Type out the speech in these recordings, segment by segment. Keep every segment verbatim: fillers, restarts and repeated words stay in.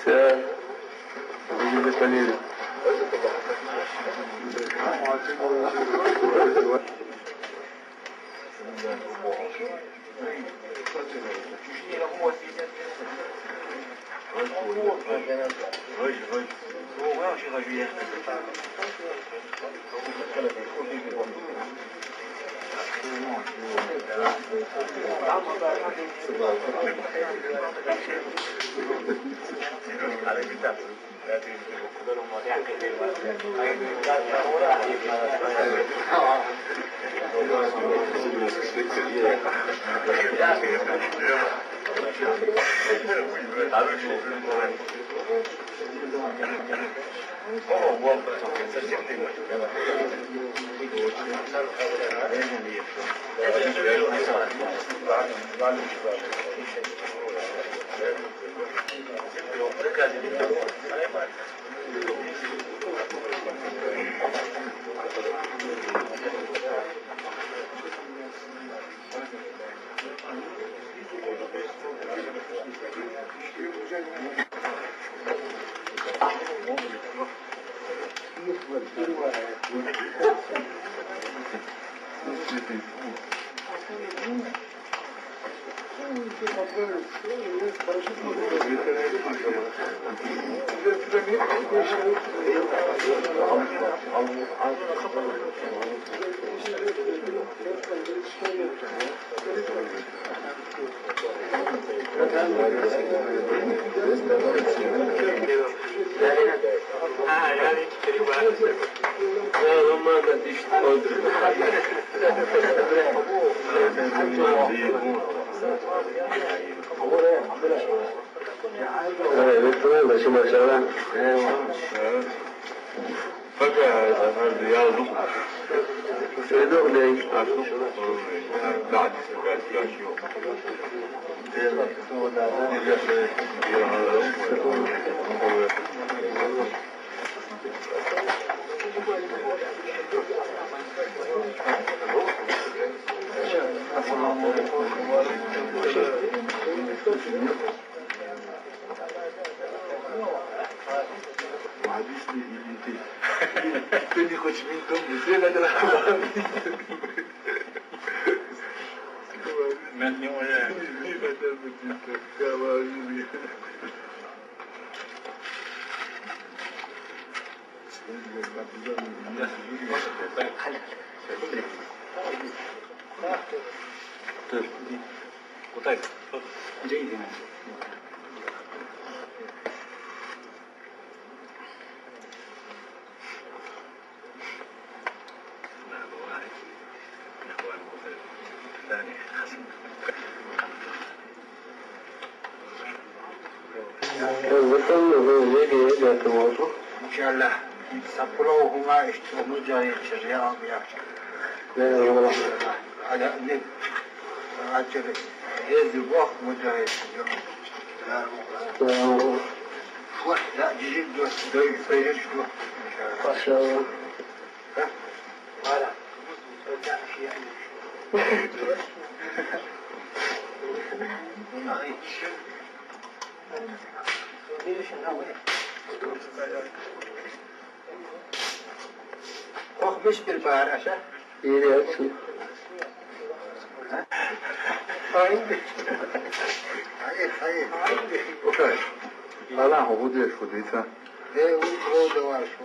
Все. Видели, поняли. Evet, tamam, başım aşağıda. Fakat yazdım. Söyle oraya. Yazdım. Daha Maintenant, ouais. Zıkkın zıkkın zıkkın zıkkın. İnşallah. Sapıla okuma işte, onu cahil çırıya almaya. Eyvallah. Hala ne? Açır. Ezdi bak, bu cahil çırıya. Eyvallah. Şu an da cicim dört, dört, dört, şu. Maşallah. Ha? Hala. Korkmuş bir bağır aşağı. Hayır, hayır. Hayır. Okay. Hala hukuk diye şu diyse. E, bu, bu da var şu.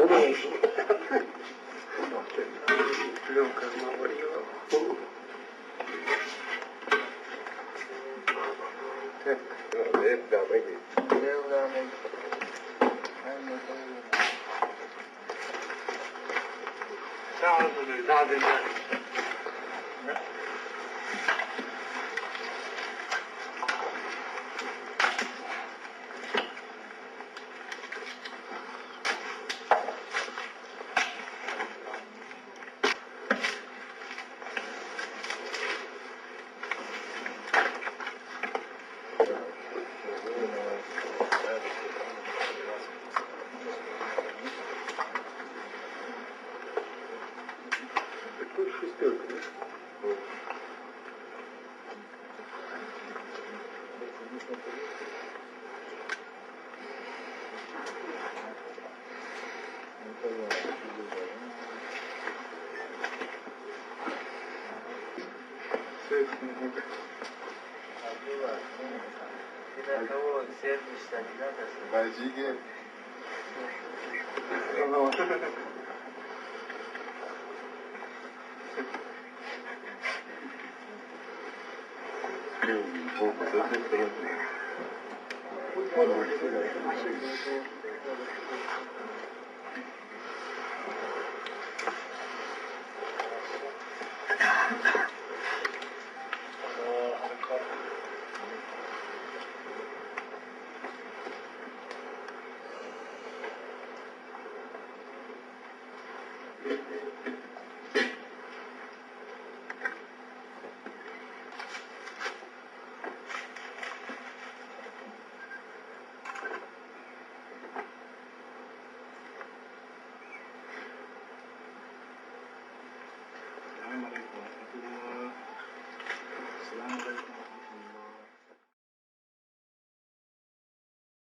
Olur. Hep beraber gidelim. Sağ olun, daha dinleyin. Вадиге. السلام عليكم ورحمة الله. السلام عليكم.